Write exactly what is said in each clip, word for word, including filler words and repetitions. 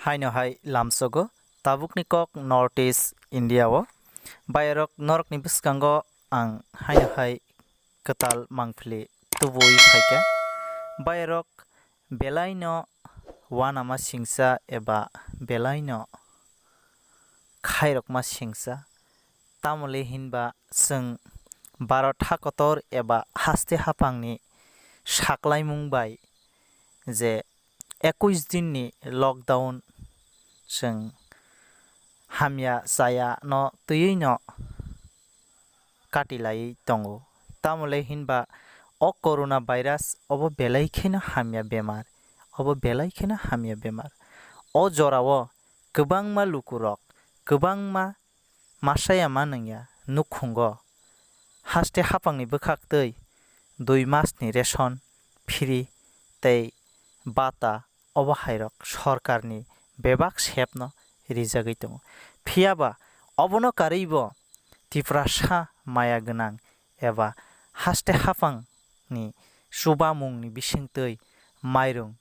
Haino hai lamsogo tabukni kok North East India o. Bayarok norokni bwskango ang haino hai kwtal mangpili tubui phaikha. Bayarok belaino uanama singsa eba belaino khairokma singsa. Tamole hinba chwng Bharat hakotor eba haste haphangni saklaimung bai je ekush dinni lockdown chwng hamya chaya no twiwi no kati laiwi tongo. Tamole hinba o corona virus obo belai kheno hamya bemar, obo belai kheno hamya bemar. O jorao kwbangma lukurok, kwbangma masaya manwngya nukhungo haste haphangni bwkhaktwi dui masni ration, phiri tei bata obo hairok sorkarni bebak sepno rijagwi tongo. Phiyaba obono karwibo Tiprasa maya gwnang eba haste haphangni chubamungni bisingtwi mairung,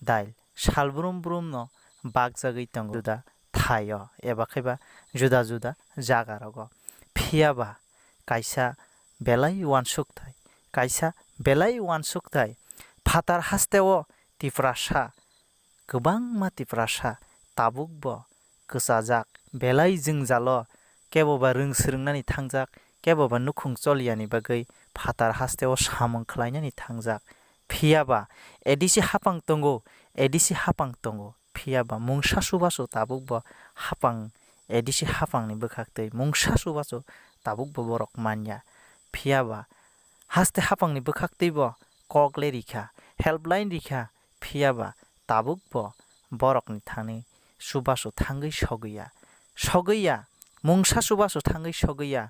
dail sal brum brumno bakjagwi tongo juda thaio eba khaiba juda juda jagarogo. Phiyaba kaisa belai uansukthai, kaisa belai uansukthai phatar hasteo Tiprasa, kwbangma Tiprasa tabukbo kwchajak, belai jwngjalo keboba rwng swrwngnani thangjak, keboba nukhung choliyani bagwi phatar hasteo samung khlainani thangjak. Phiyaba A D C haphang tongo, A D C haphang tongo, phiyaba mungsa chubachu tabukbo haphang, A D C haphangni bwkhaktwi mungsa chubachu tabukbo borok manya. Phiyaba haste haphangni bwkhaktwibo kok le rikha, helpline rikha, phiyaba tabukbo borokni thani chubachu thangwi sogwiya, sogwiya, mungsa chubachu thangwi sogwiya.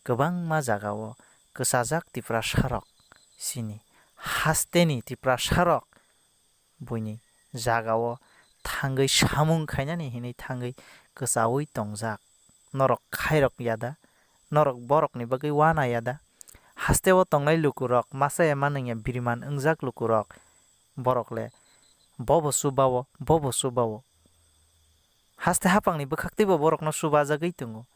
Kwbangma jagao kwchajak Tiprasarok, chini hasteni Tiprasarok buini jagao thangwi samung khainani hinwi thangwi kwchaui tongjak. Norok khairok yada, norok borokni bagwi uana yada. Hasteo tongnai lukurok, masa ema nungya biriman wngjak lukurok, borok le bobo chubao, bobo chubao. Haste haphangni bwkhaktwibo borokno chubajagwi tongo.